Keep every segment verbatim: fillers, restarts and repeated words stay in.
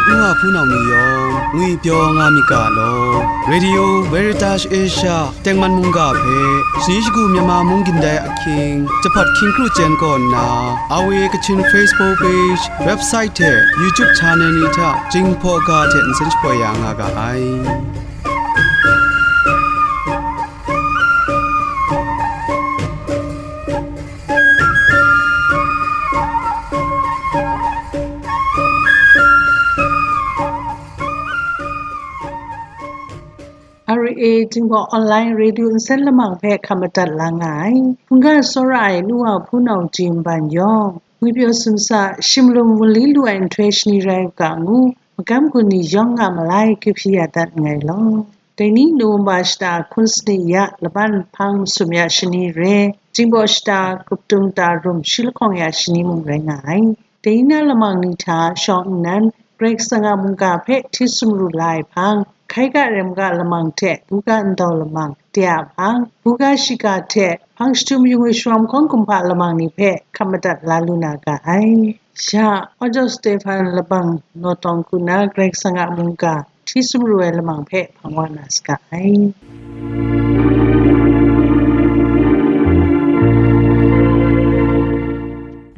Nwa hpunau ni yawng ngwipyaw nga myit ga law. Radio Veritas Asia tengman mungga hpe shani shagu Myanmar mung gindai ahkying, jahpat hkying kru chyen kaw nna, R V A Kachin Facebook page, website hte YouTube channel ni hta Jinghpaw ga hte nsen shapoi ya nga ga ai. R A Jinghpaw Online Radio nsen lamang hpe hkap madat la nga ai. Hpungga tsawra ai nu wa hpunau Jim Ban yawng, ngwipyaw sumsa, shimlum wunli lu ai nhtoi shani rai u ga ngu, magam gun ni yawng nga malai, kahpyi ya dat nngai law. Dai ni November shata hkun sanit ya laban hpang masum ya shani re, Jinghpaw shata Kuptung ta rum shi lahkawng ya shani mung rai nga ai. Dai na lamang ni hta shawng nnan, Karai Kasang a mungga hpe hti sumru la ai hpang, hkai ga rai maga lamang hte buga ndau lamang, de a hpang, buga shiga hte hpang shadum yung ai sharawng hkawng kumhpa lamang ni hpe hkap madat la lu na ga ai. Ya, August Stephen labang naw tawng hku na Karai Kasang a mungga hti sumru ai lamang hpe hpang wa na saga ai.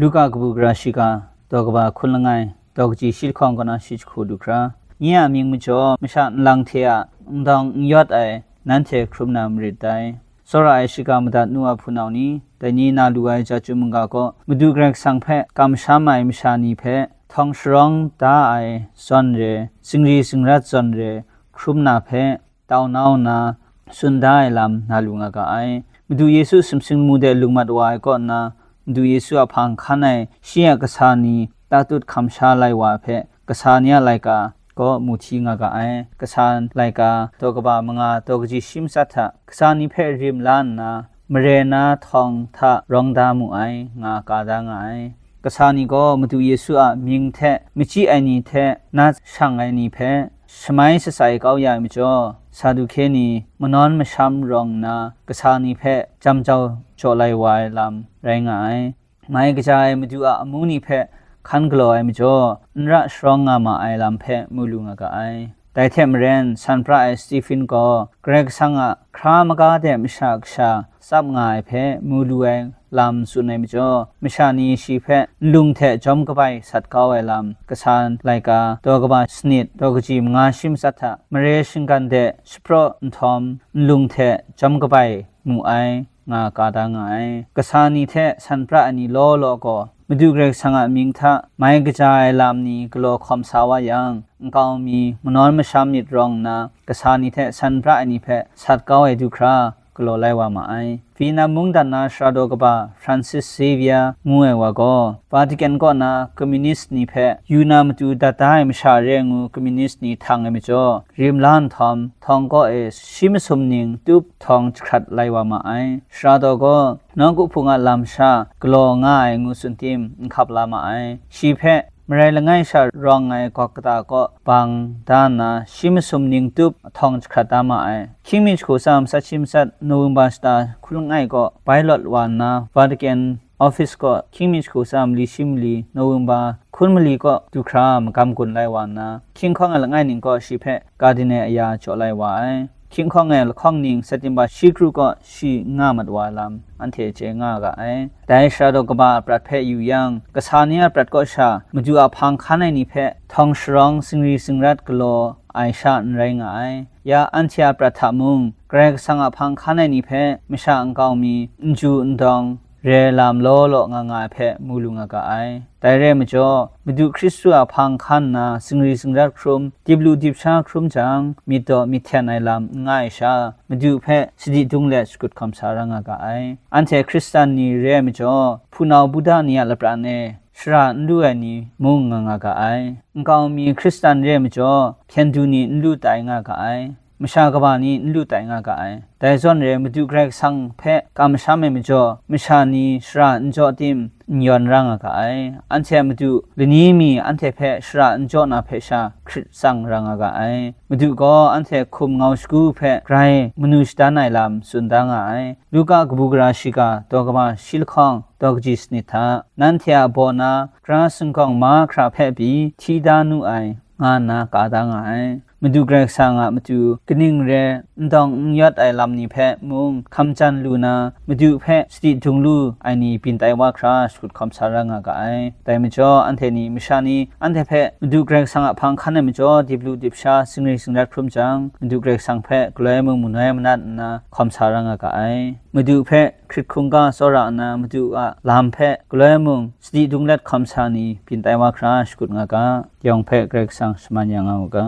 Luka kabu gara shiga, daw kaba hkun langai, daw kaji shi lahkawng kaw na shi jahku du hkra, nye a mying majaw masha nlang hte a ndawng n yawt ai nanhte hkrum na marit dai. Tsawra ai shiga madat nu a hpunau ni, dai ni na lu ai chyeju mungga kaw, Madu Karai Kasang hpe kamsham ai masha ni hpe htawng sharawng da ai zawn re, zingri zingrat zawn re, hkrum na hpe, tau nau nna, tsun da ai lam na lu nga ga ai. Madu Yesu sumsing lamu de lung mat wa ai kaw nna, Madu Yesu a hpang hkan ai shi a kasa ni tatut hkam sha lai wa hpe, kasa ni a laika gaw mu hti nga ga ai. Kasa laika daw kaba manga daw kaji shi matsat hta, kasa ni hpe rim la nna, mare na htawng hta rawng da mu ai, nga ka da nga ai. Kasa ni gaw Madu Yesu a mying hte machyi ai ni hte nat shang ai ni hpe shamai shatsai kau ya ai majaw, Saduke ni manawn masham rawng nna, kasa ni hpe jam jau jaw lai wa ai lam rai nga ai. Mai kaja ai Madu a amu ni hpe hkan galaw ai majaw, n ra sharawng nga ma ai lam hpe mu lu nga ga ai. Dai hte maren, san pra ai Stephen gaw Karai Kasang a hkra maga de masha kasha tsap nga ai hpe mu lu ai lam tsun ai majaw, masha ni shi hpe nlung hte jawm kabai sat kau ai lam, kasa laika daw kaba sanit daw kaji manga shi matsat hta, mare shinggan de shapraw nhtawm, nlung hte jawm kabai mu ai, nga ka da nga ai. Kasa ni hte san pra ai ni law law gaw, Madu Karai Kasang a mying hta mai kaja ai lam ni galaw hkawm sa wa yang, nkau mi manawn masham myit rawng nna, kasa ni hte san pra ai ni hpe sat kau ai du hkra, galaw lai wa ma ai. Vietnam mungdan na sara daw kaba Francis Xavier ngu ai wa gaw, Vatican kaw na communist ni hpe yu na matu dat da ai masha re ai ngu communist ni htang ai majaw, rim la nhtawm, htawng kaw e shi masum ning tup htawng jahkrat lai wa ma ai. Sara daw gaw, nawku hpung a lam sha galaw nga ai ngu tsun tim, n hkap la ma ai. Shi hpe marai langai sha rawng ai gawk kata kaw bang da nna, shi masum ning tup htawng jahkrat da ma ai. Hkying mi jahku tsam, sat shi matsat, November shata hkun langai kaw bai lawt wa nna, Vatican office kaw hkying mi jahku tsam, li shi mali, November hkun mali kaw du hkra magam gun lai wa nna, hkying hkawng ai langai ning kaw shi hpe Cardinal aya jaw lai wa ai. Hkying hkawng ai lahkawng ning September shi kru kaw shi n nga mat wa ai lam anhte chye nga ga ai. Dai sara daw kaba a prat hpe yu yang, kasa ni a prat kaw sha Madu a hpang hkan ai ni hpe htawng sharawng zingri zingrat galaw ai sha n rai nga ai. Ya anhte a prat hta mung, Karai Kasang a hpang hkan ai ni hpe masha nkau mi n ju n dawng, re lam law law nga nga ai hpe mu lu nga ga ai. Dai re ai majaw, Madu Hkristu a hpang hkan nna zingri zingrat hkrum, dip lu dip sha hkrum jang, myit daw myit hten ai lam n nga ai sha, Madu hpe sadi dung let shakut hkawm sa ra nga ga ai. Anhte Hkristan ni re ai majaw, hpunau Buddha ni a lapran e shara n lu ai ni mung nga nga ga ai. Nkau mi Hkristan re ai majaw, hpyen du ni n lu tai nga ga ai. Masha kaba ni n lu tai nga ga ai. Dai zawn re, Madu Karai Kasang hpe kamsham ai majaw, masha ni shara n jaw tim, n yawn ra nga ga ai. Anhte a madu lani mi anhte hpe shara n jaw na hpe sha hkrit tsang ra nga ga ai. Madu gaw anhte hkum ngau shagu hpe grai manu shadan ai lam tsun da nga ai. Luka kabu gara shiga, daw kaba shi lahkawng, daw kaji sanit hta, nanhte a baw na, Tara singkawng mahkra hpe pyi hti da nu ai, nga nna ka da nga ai. Madu Karai Kasang a matu kaning re n dawng n yawt ai lam ni hpe mung hkam jan lu na, Madu hpe sadi dung lu ai ni byin tai wa hkra shakut hkawm sa ra nga ga ai. Dai majaw, anhte ni masha ni anhte hpe Madu Karai Kasang a hpang hkan ai majaw dip lu dip sha, zingri zingrat hkrum jang, Madu Karai Kasang hpe galoi mung manoi manat nna hkawm sa ra nga ga ai. Madu hpe hkrit hkungga tsawra nna, Madu a lam hpe galoi mung sadi dung let hkawm sa ni byin tai wa hkra shakut nga ga. Yawng hpe Karai Kasang shaman ya nga u ga.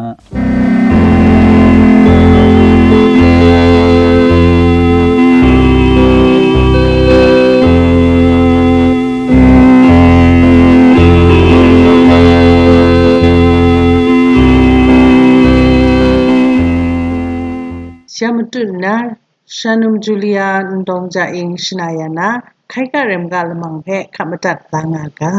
Shanum Julia Ndong Ja Ing shana ya na, hkai ga ram ga lamang hpe hka madat la nga ga.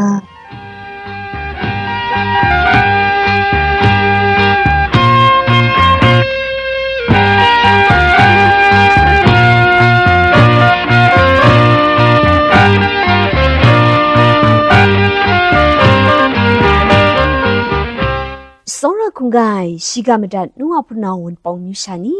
Tsawra hkungga ai, shiga madat nu a hpunau wunpawng amyu sha ni,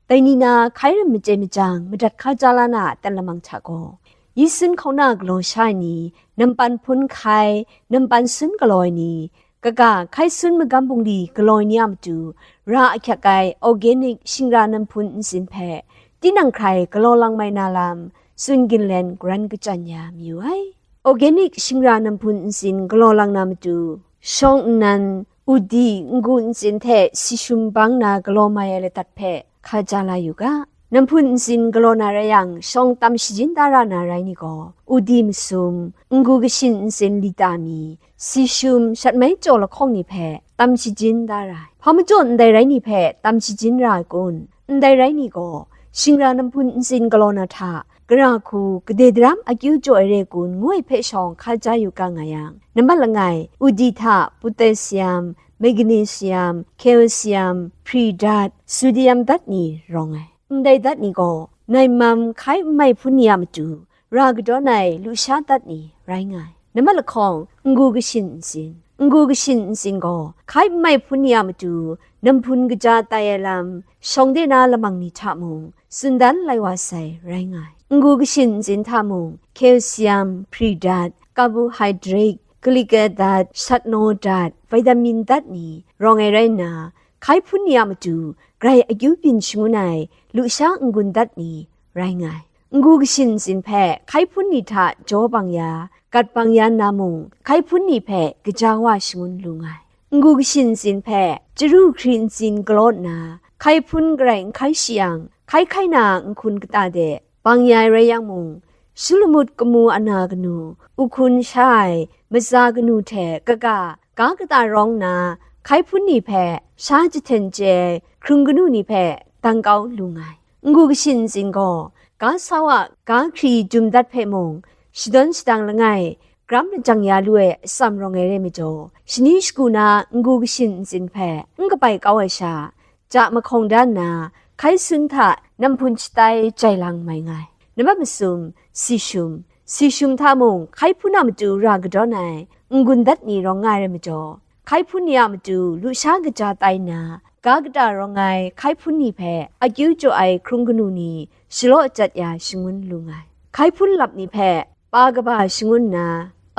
dai ni na hkai ram machye machyang madat hka ja la na a aten lamang hta gaw, yi sun hkauna galaw sha ai ni, nampan hpun hkai, nampan sun galaw ai ni, kaga hkai sun magam bungli galaw ai ni a matu, ra ahkyak ai organic shingra namhpun ntsin hpe, tinang hkrai galaw lang mai na lam, tsun ginlen garan kachyan ya mayu ai. Organic shingra namhpun ntsin galaw lang na matu, shawng nnan, udi, n-gu ntsin hte si shum bang na galaw mai ai ladat hpe hka ja la yu ga. Namhpun ntsin galaw na rai yang, shawng tam shajin da ra na rai ni gaw, udi masum, n-gu kashin ntsin lita mi, si shum, shat mai chyaw lahkawng ni hpe tam shajin da ra ai. Hpa majaw ndai rai ni hpe tam shajin ra ai kun? Ndai rai ni gaw, shingra namhpun ntsin galaw na hta, gara hku, gade daram akyu jaw ai re kun, ngu ai hpe shawng hka ja yu ga nga yang, nambat langai, udi hta, potassium, magnesium, calcium, phri dat, sodium dat ni rawng ai. Ndai dat ni gaw, naimam hkai n mai hpun ni a matu, ra kadawn ai lusha dat ni rai nga ai. Nambat lahkawng, n-gu kashin ntsin. N-gu kashin ntsin gaw, hkai n mai hpun ni a matu, namhpun kaja tai ai lam, shawng de na lamang ni hta mung, tsun dan lai wa sai rai nga ai. N-gu kashin ntsin hta mung, calcium, phri dat, carbohydrate, kalika dat, shatnaw dat, vitamin dat ni rawng ai rai nna, hkai hpun ni a matu, grai akyu byin shangun ai, lusha n-gun dat ni rai nga ai. N-gu kashin ntsin hpe hkai hpun ni hta jaw bang ya, gat bang ya nna mung, hkai hpun ni hpe kaja wa shangun lu nga ai. N-gu kashin ntsin hpe chyaru hkri ntsin galaw nna, hkai hpun garai n hkai shi yang, hkai hkai na nhkun kata de bang ya ai rai yang mung, shulamut kamu ana kanu, uhkun sha ai, matsa kanu hte kaga, ga kata rawng nna, hkai hpun ni hpe sha jahten chye ai, hkrung kanu ni hpe dang kau lu nga ai. N-gu kashin ntsin gaw, ga sau a ga hkri jum dat hpe mung, shadawn shadang langai, gram lajang ya lu ai atsam rawng ai re majaw, shani shagu na n-gu kashin ntsin hpe n kabai kau ai sha, ja mahkawng da nna, hkai sun hta namhpun shatai jai lang mai nga ai. Nambat masum, si shum. Si shum hta mung, hkai hpun a matu ra kadawn ai, n-gun dat ni rawng nga ai rai majaw, hkai hpun ni a matu lusha kaja tai nna, ga kata rawng ai hkai hpun ni hpe akyu jaw ai hkrung kanu ni shalaw jat ya shangun lu nga ai. Hkai hpun lap ni hpe pa kaba shangun nna,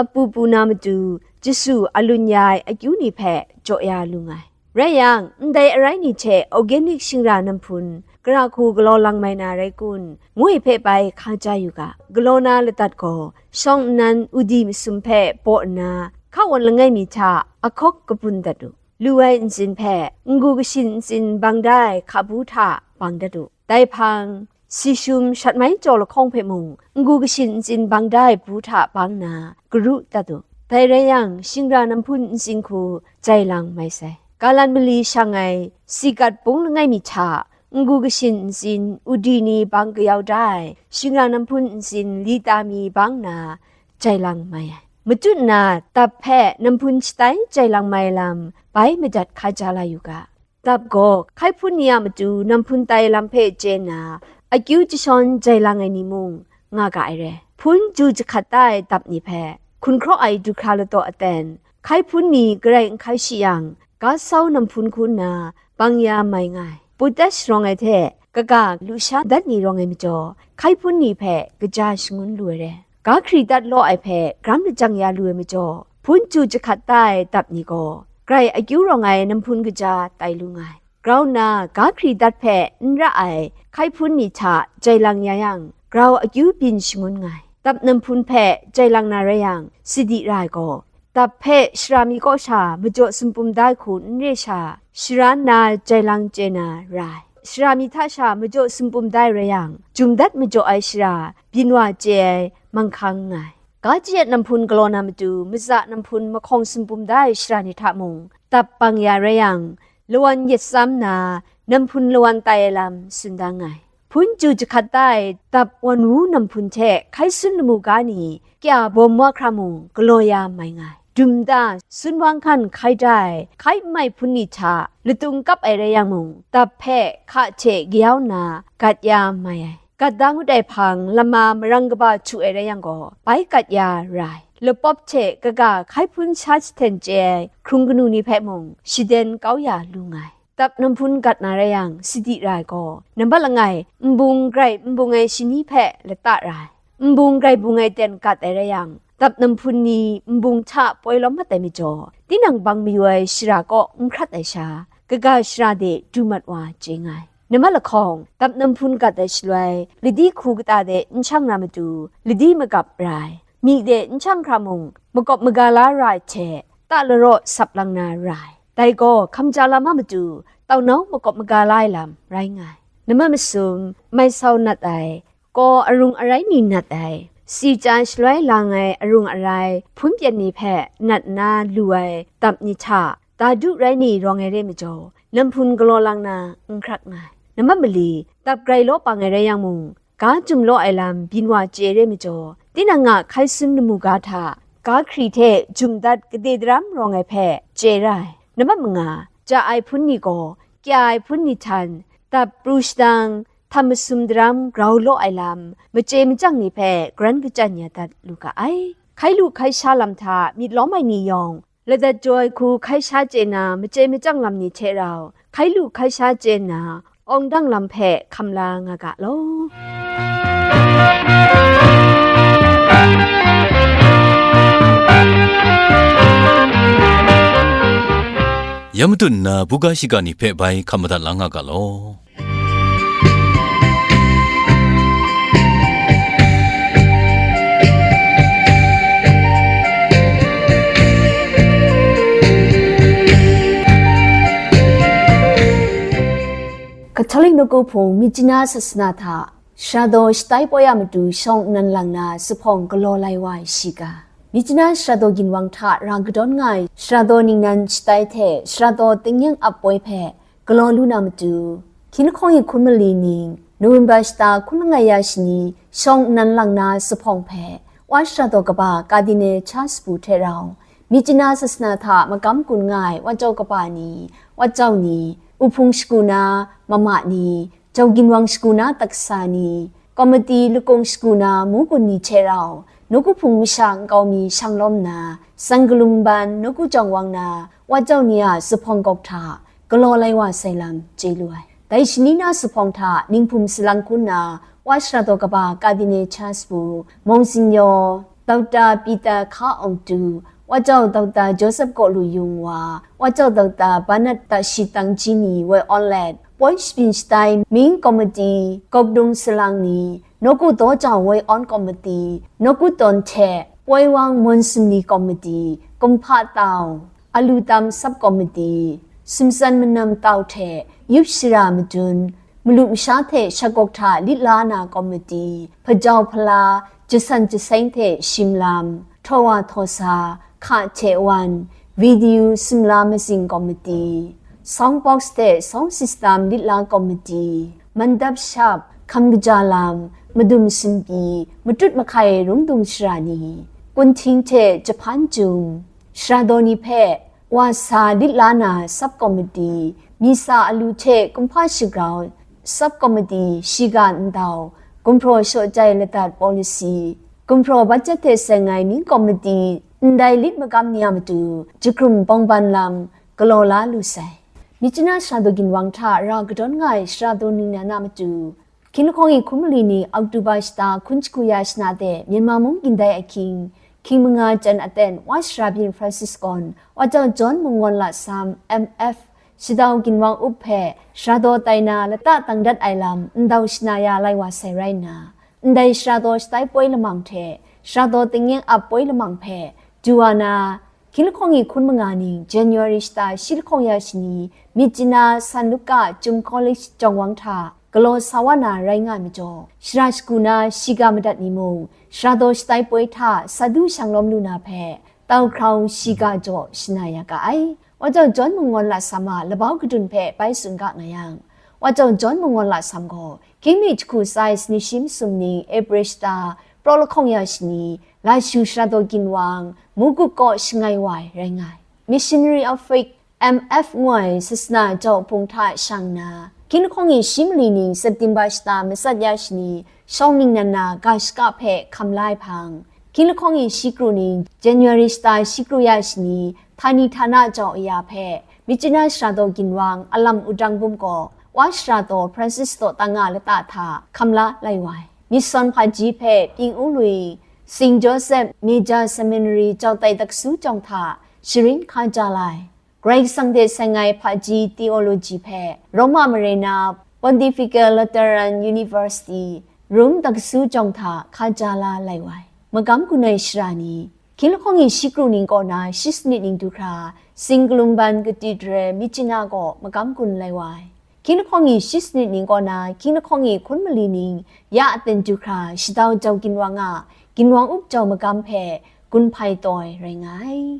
apu pu na matu, jasu alun ya ai akyu ni hpe jaw ya lu nga ai. Rai yang, ndai arai ni hte organic shingra namhpun, gara hku galaw lang mai na rai kun, ngu ai hpe bai hka ja yu ga. Galaw na ladat gaw, shawng nnan udi masum hpe baw nna, hkawan langai mi hta ahkawk kabun dat u. Lu ai ntsin hpe, n-gu kashin ntsin bang da ai hkabu hta bang dat u. Dai hpang, si shum shat mai chyaw lahkawng hpe mung, n-gu kashin ntsin bang da ai bu hta bang nna, garu dat u. Dai rai yang, shingra namhpun ntsin hku jai lang mai sai. Galan mali shang ai, sigat bung langai mi hta, n-gu kashin ntsin, udi ni bang kayau da ai, shingra namhpun ntsin lita mi bang nna, jai lang mai ai. Matut nna, dap hpe namhpun shatai jai lang mai lam, bai madat hka ja la yu ga. Dap gaw, hkai hpun ni a matu namhpun tai lam hpe chye nna, akyu jashawn jai lang ai ni mung nga ga ai re. Hpun ju jahkat da ai dap ni hpe, hkunhkraw ai du hkra ladaw aten, hkai hpun ni garai n hkai shi yang, ga sau namhpun hku nna bang ya mai nga ai. Put dat sharawng ai hte kaga lusha dat ni rawng ai majaw, hkai hpun ni hpe kaja shangun lu ai re. Ga hkri dat law ai hpe gram lajang ya lu ai majaw, hpun chyu jahkat da ai dap ni gaw, grai akyu rawng ai namhpun kaja tai lu nga ai. Grau nna, ga hkri dat hpe n ra ai hkai hpun ni hta jai lang ya yang, grau akyu byin shangun nga ai. Dap namhpun hpe jai lang na rai yang, sadi ra ai gaw, dap hpe shara mi kaw sha majaw sumpum da ai hku n re sha, shara nna jai lang chye na ra ai. Shara mi hta sha majaw sumpum da ai rai yang, jum dat majaw ai shara byin wa chye ai manghkang nga ai. Ga chayat namhpun galaw na matu, matsa namhpun mahkawng sumpum da ai shara ni hta mung, dap bang ya rai yang, lawan yet tsam nna, namhpun lawan tai ai lam tsun da nngai. Hpun chyu jahkat da ai dap wan wu namhpun hte hkai sun lamu ga ni, kya bawm wa hkra mung galaw ya mai nga ai. Dum da, sun wang hkan hkai da ai, hkai n mai hpun ni hta latung kap ai rai yang mung, dap hpe hka hte kayau nna gat ya mai ai. Gat da ngut ai hpang lama marang kaba htu ai rai yang gaw, bai gat ya ra ai. Lapawp hte kaga hkai hpun sha jahten chye ai hkrung kanu ni hpe mung shaden kau ya lu nga ai. Dap namhpun gat na rai yang, sadi ra ai gaw, nambat langai, nbung grai nbung ai shani hpe lata ra ai. Nbung grai bung ai ten gat ai rai yang, dap namhpun ni nbung hta poi lawm mat ai majaw, tinang bang mayu ai shara kaw n hkrat ai sha, kaga shara de du mat wa chye nga ai. Nambat lahkawng, dap namhpun gat ai shaloi, ladi hku kata de n shang na matu, ladi magap ra ai. Myi de n shang hkra mung, makawp maga la ra ai hte, ta laraw sap lang na ra ai. Dai gaw, hkamja lam a matu, taunau makawp maga la ai lam rai nga ai. Nambat masum, mai sau nat ai, kaw arung arai ni nat ai, si chya shaloi lang ai arung arai hpun pyan ni hpe nat nna lu ai dap ni hta, dadu rai ni rawng ai re majaw, namhpun galaw lang na n hkrak nga ai. Nambat mali, dap grai law pang ai rai yang mung, ga jum law ai lam byin wa chye re majaw, tinang a hkai sun lamu ga hta, ga hkri hte jum dat gade daram rawng ai hpe chye ra ai. Nambat manga, ja ai hpun ni gaw, kya ai hpun ni htan, dap pru shadang, htam masum daram grau law ai lam, machye machyang ni hpe garan kachyan ya dat lu ga ai. Hkai lu hkai sha lam hta myit lawm ai ni yawng, ladat jaw ai hku hkai sha chye na machye machyang lam ni hte rau, hkai lu hkai sha chye nna, awng dang lam hpe hkam la nga ga law. Ya matut nna, buga shiga ni hpe bai hkam madat la nga ga law. Catholic nawku hpung Myitkyina sasana hta Sara daw shatai poi a matu shawng nnan lang na zuphpawng galaw lai wa ai shiga. Myitkyina sara daw ginwang hta ra kadawn nga ai sara daw ningnan shatai hte sara daw tingnyang ap poi hpe galaw lu na matu, hkying lahkawng hkun mali ning, November shata hkun langai ya shani shawng nnan lang na zuphpawng hpe, Wa sara daw kaba Cardinal Charles Pu hte rau, Myitkyina sasana hta magam gun nga ai Wa jau kaba ni, Wa jau ni, Uhpung shagu na mama ni, Jau ginwang shagu na taksa ni, komiti lakung shagu na mu gun ni hte rau, nawku hpung masha nkau mi shang lawm nna, Sangalum ban nawku jawng wang na Wa jau ni a zuphpawng gawk hta galaw lai wa sai lam chye lu ai. Dai shani na zuphpawng hta ninghpum salang hku nna, Wa sara daw kaba Cardinal Charles Pu, Monsignor Doctor Peter Hka Awng Tu, Wa jau Doctor Joseph Kaw Lu Yung Wa, Wa jau Doctor Bernard Tashi Tang Ji ni woi awn let, poi shabyin shatai mying komiti, gawkdung salang ni, nawku daw jau woi awn komiti, nawku tawn hte poi wang mawn sumni komiti, kumhpa tau, alu tam sub komiti, sumsan manam tau hte yup shara madun, malu masha hte shagawk hta lit la na komiti, hpajau hpala, jasan jaseng hte shim lam, htaw wa htaw sa, hka hte wan, video sumla mazing komiti, sound box hte sound system lit la komiti, mandap shap, hkam kaja lam, madum sumpi, matut mahkai rungdung shara ni, kunhting hte jahpan jum, sara daw ni hpe, Wa sa lit la na sub komiti, misa alu hte kumhpa shagrau sub komiti, shiga ndau, gumhpraw shaw jai ladat polisi, gumhpraw bajet hte seng ai mying komiti, ndai lit magam ni a matu, jahkrum bawngban lam, galaw la lu sai. Myitkyina Sara Daw Ginwang hta ra kadawn nga ai Sara Daw ningnan a matu, hkying lahkawng e hkun mali ni Oktoba shata hkun jahku ya shana de Myanmar mung gindai ahkying, hkying manga jan aten Wa Sara byin Francis gawn Wa Jau John Mangawn Lasam M F Sara Daw Ginwang up hpe Sara Daw tai na lata tang dat ai lam ndau shana ya lai wa sai rai nna, ndai Sara Daw shatai poi lamang hte Sara Daw tingnyeng ap poi lamang hpe du wa na, hkying lahkawng e hkun manga ning January shata shi lahkawng ya shani Myitkyina San Luka Chyum College Jawng Wang hta galaw sa wa na rai nga ai majaw, shara shagu na shiga madat ni mung, Sara Daw shatai poi hta sa du shang lawm lu na hpe, tau hkrau shiga jaw shana ya ga ai. Wa Jau John Mangawn Lasam a labau kadun hpe bai tsun ga nga yang, Wa Jau John Mangawn Lasam gaw, hkying mi jahku sai sani shi masum ning April shata, praw lahkawng ya shani, Lashu Sara Daw Ginwang, Mugup kaw shangai wa ai rai nga ai. Missionary of Faith M F ngu ai sasana jau hpung hta shang nna, hkying lahkawng e shi mali ning September shata matsat ya shani, shawng ningnan na ga shaka hpe hkam la ai hpang, hkying lahkawng e shi kru ning January shata shi kru ya shani, htani htana jau aya hpe, Myitkyina Sara Daw Ginwang a lam wudang bum gaw, Wa Sara Daw Francis daw tang nga lata hta hkam la lai wa ai. Myitsawn hpaji hpe Ping U Lui, Saint Joseph Major Seminary jau tai taksu jawng hta sharin hkaja la ai. Karai Kasang hte seng ai hpaji theology hpe Roma mare na Pontifical Lateran University, Rum taksu jawng hta hkaja la lai wa ai. Magam gun ai shara ni, hkying lahkawng e shi kru ning kaw na shi sanit ning du hkra, Saint Columban Cathedral, Myitkyina gaw magam gun lai wa ai. Hkying lahkawng e shi sanit ning kaw na, hkying lahkawng e hkun mali ning ya aten du hkra, Sara Daw Jau Ginwang a Ginwang up jau magam hpe gun hpai taw ai rai nga ai.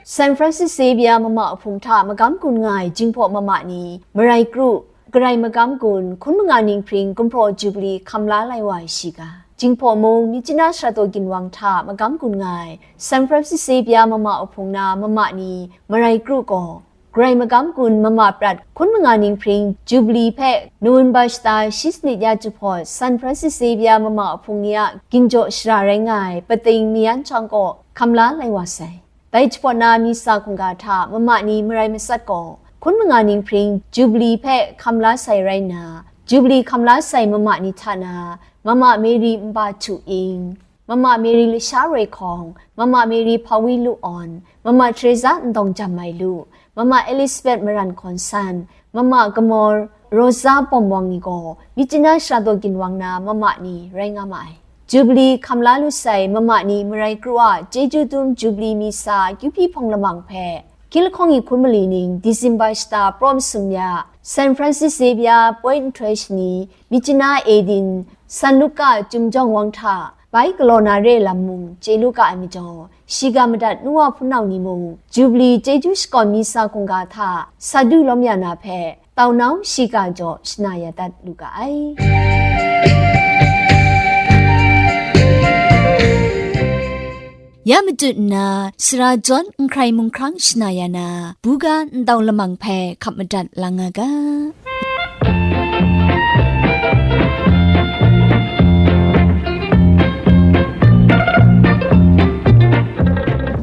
San Francis Xavier mama ahpung hta magam gun nga ai Jinghpaw mama ni, marai kru, Karai magam gun, hkun manga ning hpring gumhpraw Jubilee hkam la lai wa ai shiga. Jinghpaw mung, Myitkyina Sara Daw Ginwang hta magam gun nga ai San Francis Xavier mama ahpung na mama ni, marai kru gaw, Karai magam gun mama prat hkun manga ning hpring Jubilee hpe November shata shi sanit ya jahpawt San Francis Xavier mama ahpung ni a ginjaw shara rai nga ai Pating Mayan Chyang kaw hkam la lai wa sai. Dai jahpawt na Misa hkungga hta mama ni marai matsat gaw, hkun manga ning hpring Jubilee hpe hkam la sai rai nna, Jubilee hkam la sai mama ni hta na, Mama Mary Nba Htu Ing, Mama Mary Lasha Roi Hkawng, Mama Mary Hpawi Lu Awn, Mama Teresa Ndawng Jam Mai Lu, Mama Elizabeth Maran Hkawn San, Mama Gamaw Rosa Bawm Wang ni gaw, Myitkyina Sara Daw Ginwang na mama ni rai nga ma ai. Jubilee hkam la lu sai mama ni marai kru a chyeju dum Jubilee Misa akyu hpyi hpawng lamang hpe, hkying lahkawng e hkun mali ning December shata praw masum ya, San Francis Xavier poi nhtoi shani, Myitkyina Eden, San Luka Chyum Jawng Wang hta, bai galaw na re lam mung chye lu ga ai majaw, shiga madat nu wa hpunau ni mung, Jubilee chyeju shakawn Misa hkungga hta sa du lawm ya na hpe, tau nau shiga jaw shana ya dat lu ga ai. Ya matut nna, Sara John Nhkrai Mung Hkrang shana ya na, buga ndau lamang hpe hkap madat la nga ga.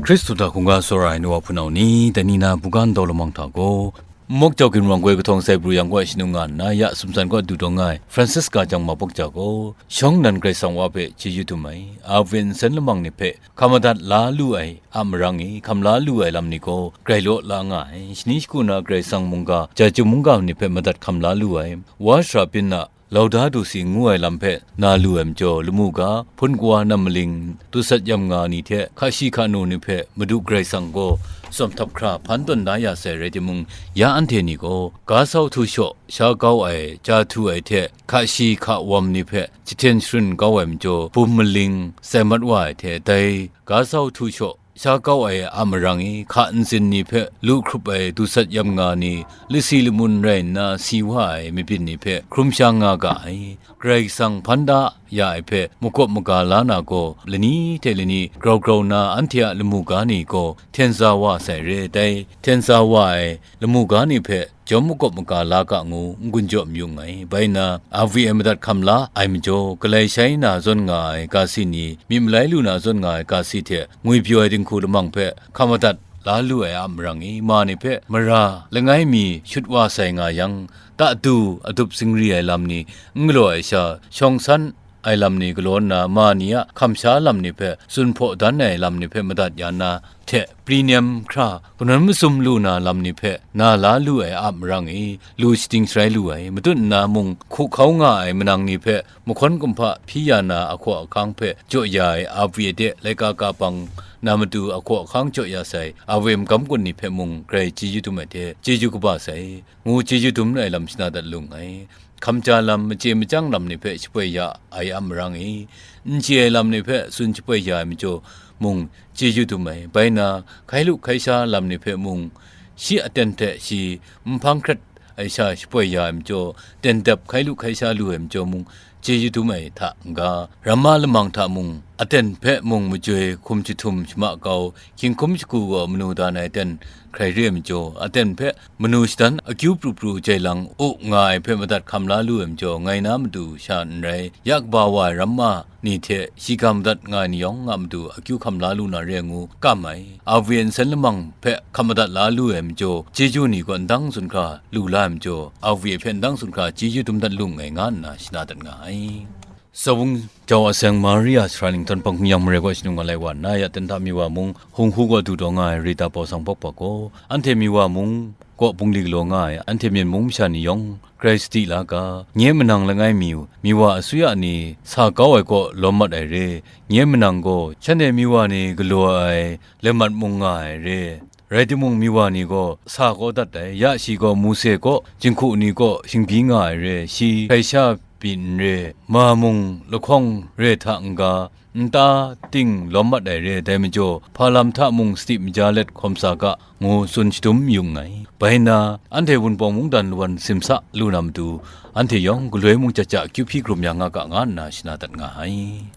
Hkristu hta hkungga tsawra ai nu wa hpunau ni, dai ni na buga ndau lamang hta gaw, Mok jau ginwang goi kahtawng sai pru yang kaw shanung nga nna, ya sumsan kaw du dawng nga ai Francisca chyawm ma bawk ja gaw, shawng nnan Karai Kasang wa hpe chyeju dum ai, a vin nsen lamang ni hpe hkam madat la lu ai a marang e, hkam la lu ai lam ni gaw grai law la nga ai, shani shagu na Karai Kasang mungga, ja chyum mungga ni hpe madat hkam la lu ai, wa shara byin a, Laudato Si ngu ai lam hpe na lu ai majaw, lamu ga, hpun kawa nam maling, dusat yam nga ni hte hka shi hka nu ni hpe Madu Karai Kasang gaw tsawm htap hkra hpan tawn da ya sai rai timung, ya anhte ni gaw, ga sau htu shaw, sha kau ai, ja htu ai hte hka shi hka wam ni hpe jahten sharun kau ai majaw, bum maling, sai mat wa ai hte dai ga sau htu shaw, sha kau ai a marang e, hka ntsin ni hpe lu hkrup ai dusat yam nga ni, lasi lamun rai nna si wa ai mabyin ni hpe hkrum sha nga ga ai. Karai Kasang hpan da ya ai hpe magawp maga la na gaw, lani hte lani grau grau nna anhte a lamu ga ni gaw hten sa wa sai re ai. Dai hten sa wa ai lamu ga ni hpe jawm magawp maga la ga ngu n gun jaw mayu nngai. Bai nna, A V A madat hkam la ai majaw, galai shai na zawn nga ai ga si ni, myit malai lu na zawn nga ai ga si hte ngwipyaw ai dinghku lamang hpe hkam madat la lu ai a marang i, ma ni hpe mara langai mi shut wa sai nga yang, tadu adup zingri ai lam ni n galaw ai sha, shawng san ai lam ni galaw nna, ma ni a hkamsha lam ni hpe tsun hpaw dan ai lam ni hpe madat ya na hte, pri nem hkra, kanawn masum lu na lam ni hpe na la lu ai a marang i, lu shating sharai lu ai, matut nna mung hku hkau nga ai manang ni hpe mahkawn kumhpa hpyi ya na ahkaw ahkang hpe jaw ya ai A V A de laika ka bang na matu ahkaw ahkang jaw ya sai A V A magam gun ni hpe mung grai chyeju dum ai hte chyeju kaba sai, ngu chyeju dum ai lam shana dat lu nngai. Hkamja lam, machye machyang lam ni hpe shapoi ya ai a marang i, n chye ai lam ni hpe tsun shapoi ya ai majaw mung chyeju dum ai. Bai nna, hkai lu hkai sha lam ni hpe mung, shi aten hte shi nhpang hkret ai sha shapoi ya ai majaw, ten dap hkai lu hkai sha lu ai majaw mung, chyeju dum ai hta n-ga, ramma lamang hta mung, aten hpe mung majoi hkum jahtum shama kau, hkying hkum shagu gaw manu dan ai aten hkrai re ai majaw, aten hpe manu shadan akyu pru pru jai lang u nga ai hpe madat hkam la lu ai majaw, ngai na matu sha n rai, ya kaba wa ai ramma ni hte shiga madat nga ai ni yawng a matu akyu hkam la lu na re ngu kam ai. A V A nsen lamang hpe hkam madat la lu ai majaw, chyeju ni gaw ndang tsun hkra lu la ai majaw, A V A hpe ndang tsun hkra chyeju dum dat lu nngai, nga nna shana dat nga ai. Zawung jau a seng Maria sara ningtan hpang hkungyan mare kaw shanu nga lai wa nna, ya ten hta mi wa mung, hung hu gaw du taw nga ai Rita Paw Sang Pawk Pawk gaw, anhte mi wa mung kaw bungli galaw nga ai, anhte Myen mung masha ni yawng, grai sadi la ga, nye manang langai mi, mi wa asuya ni sa kau ai kaw lawm mat ai re, nye manang gaw, shanhte mi wa ni galaw ai, le mat mung nga ai re. Rai timung, mi wa ni gaw sa kau dat ai, ya shi gaw Mose kaw, jinghku ni kaw shingbyi nga ai re, shi hkrai sha pyi n re, ma mung lahkawng re hta n-ga, nta ting lawm mat ai re, dai majaw, hpa lam hta mung sadi maja let hkawm sa ga, ngu tsun shadum yu nngai. Bai nna, anhte Wunpawng mungdan lawan simsa lu na matu, anhte yawng galoi mung jat ja kyu hpyi hkrum ya nga ga, nga nna shana dat nga ai.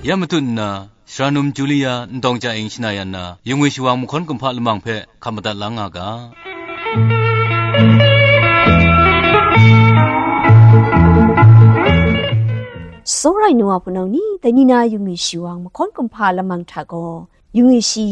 Ya matut nna, Sara num Julia, ntawng ja ing shana yan na, yungwi shawang mahkawn kumhpa lamang hpe hkam madat lang nga ga. Tsawra ai nu wa hpunau ni, dai ni na yungwi shawang mahkawn kumhpa lamang hta gaw, yungwi shi,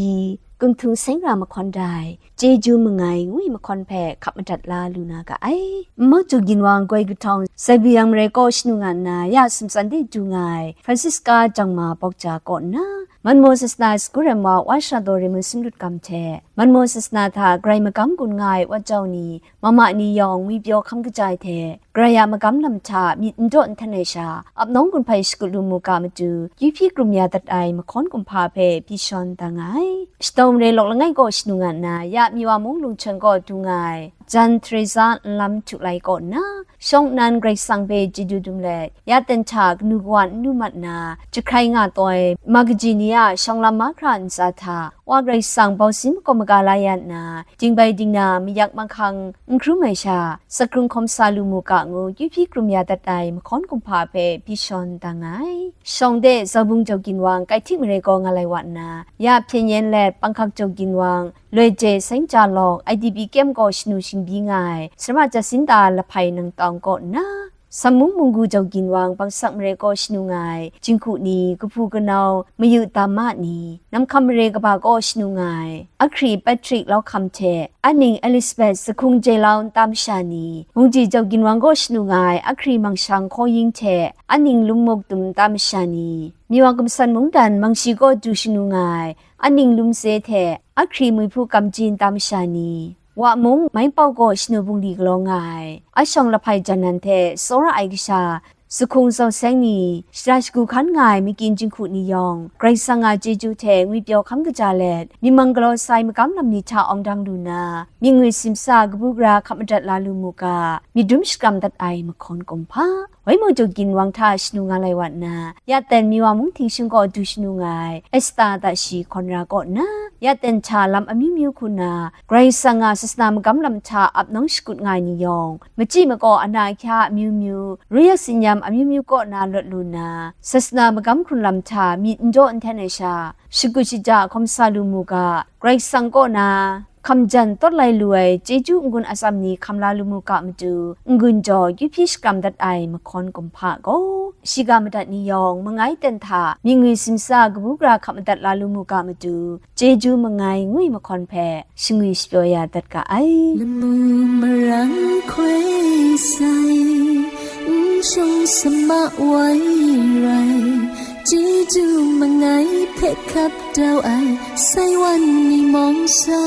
kunhtung seng ra mahkawn dai, chyeju mangai ngwi mahkawn hpe hkap madat la lu na ga ai. Nmau Jaw Ginwang goi kahtawng Zebiyang mare kaw shanu nga nna, ya sumtsan de du nga ai Francisca Jangma Bawkja kaw nna, Manmaw Sasana Sagu Rem wa Wa Sha Daw Rimon Sumlut Gam hte, Manmaw Sasana hta grai magam gun nga ai Wa Jau ni, mama ni yawng ngwipyaw hkam kaja ai hte, Karai a magam lam hta myit n daw n htan ai sha, ap nawng gun hpai shakut lu mu ga matu, kyu hpyi krum ya dat ai mahkawn kumhpa hpe pyi shawn da nga ai. Shadaw mare lawk langai kaw shanu nga nna, ya Miwa mung lungchen kaw du nga ai, Jan Teresa Nlam Htu Lai kaw nna, shawng nnan Karai Kasang hpe chyeju dum let, ya ten hta kanu kawa n lu mat nna, jahkrai nga taw ai, ma kaji ni a shawng lam mahkra ntsa hta, Wa Karai Kasang bau sin makawp maga la ya nna, dingbai dingna mayak mahkang n hkrum ai sha, sakrung hkawm sa lu mu ga ngu, kyu hpyi hkrum ya dat ai mahkawn kumhpa hpe pyi shawn da nga ai. Shawng de Zaubung Jau Ginwang Kaihtik mare kaw nga lai wa nna, ya hpyen yen let Panghkak Jau Ginwang, Loi Je Seng Ja Lawk, I D P kyem kaw shanu shingbyi nga ai, Sara Jasinta Lahpai Nangtawng kaw nna, Sammung Munggu Jau Ginwang Bangsak mare kaw shanu nga ai, jinghku ni, kahpu kanau, mayu dama ni, Namhkam mare kaba kaw shanu nga ai, Ahkri Patrick Lauhkam hte, aning Elizabeth Sahkung Jailau nta masha ni, Mungji Jau Ginwang kaw shanu nga ai, Ahkri Mangshang Hkawing hte, aning Lummuk Tum nta masha ni, Miwa Gumsan Mungdan Mangshi kaw du shanu nga ai, aning Lumse hte, Ahkri Muihpu Kamji nta masha ni, Wa mung, Maipau kaw shanu bungli galaw nga ai, Ashawng Lahpai Jan Nan hte tsawra ai kasha, Sahkung Zaw Seng ni, shara shagu hkan nga ai makyin jinghku ni yawng, Karai Kasang a chyeju hte ngwipyaw hkam kaja let, myit mang galaw sai magam lam ni hta awng dang lu nna, myit ngwi simsa kabu gara hkap madat la lu mu ga, myit dum shakram dat ai mahkawn kumhpa, Waimaw Jaw Ginwang hta shanu nga lai wa nna, ya ten Miwa mung htingshing kaw du shanu nga ai, Esta Tashi Hkawn Ra kaw nna, ya ten hta lam amyu myu hku nna, Karai Kasang a sasana magam lam hta ap nawng shakut nga ai ni yawng, machyi makaw ana ahkya amyu myu, ru ya tsin-yam amyu myu kaw na lawt lu nna, sasana magam hkrun lam hta myit n jaw n hten ai sha, shakut shaja hkawm sa lu mu ga, Karai Kasang kaw na hkam jan tawt lai lu ai chyeju n-gun atsam ni hkam la lu mu ga matu, n-gun jaw kyu hpyi shakram dat ai mahkawn kumhpa gaw, shiga madat ni yawng, mangai ten hta myit ngwi simsa kabu gara hkap madat la lu mu ga matu, chyeju mangai ngwi mahkawn hpe shangwi shapyaw ya dat ga ai. Lamu marang hkoi sai, n shawng sama wai rai, chyeju mangai hpe hkap dau ai, sai wan ni mawng sa.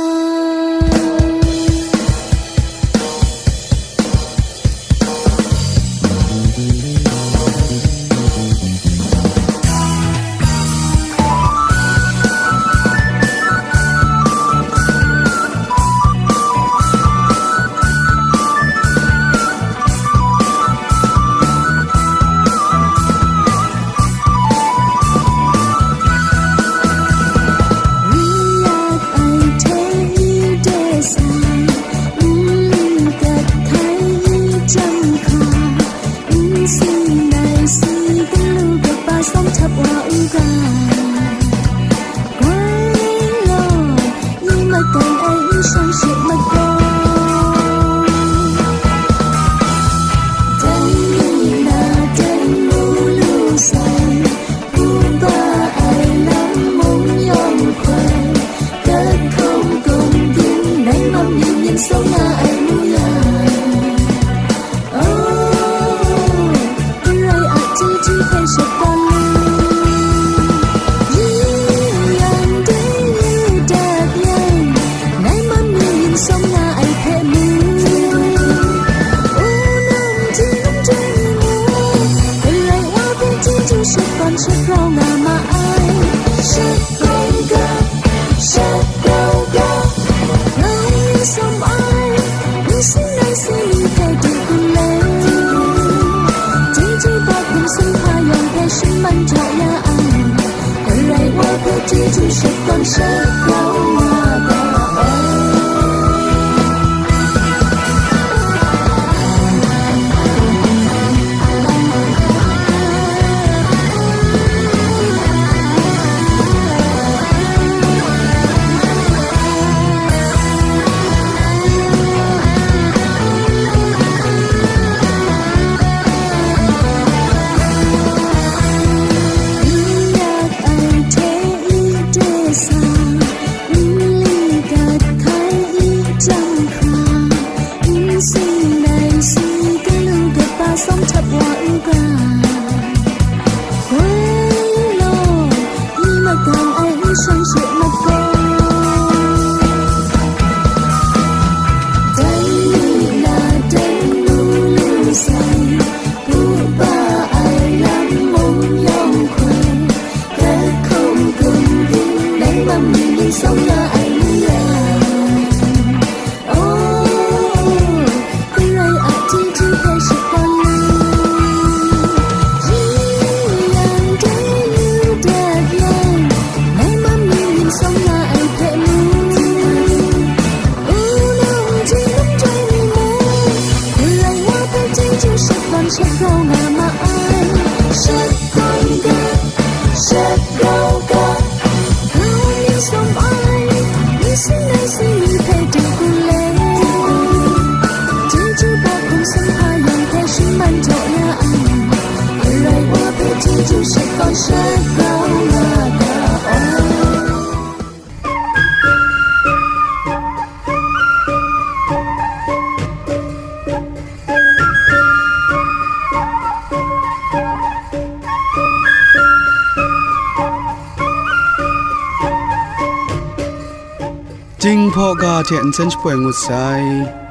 Jinghpaw ga hte nsen shapoi ngut sai.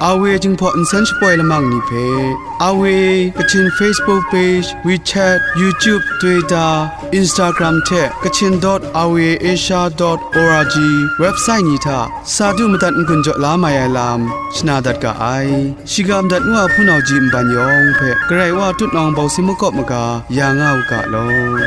Awe Jinghpaw nsen shapoi lamang ni hpe, Awe Kachin Facebook page, WeChat, YouTube, Twitter, Instagram hte Kachin dot awe asia dot org website ni hta sa du madat n-gun jaw la mai ai lam shana dat ga ai. Shiga madat ngu a hpunau ji nban yawng hpe Karai Wa tutnawng bawsing makawp maga ya nga u ga law.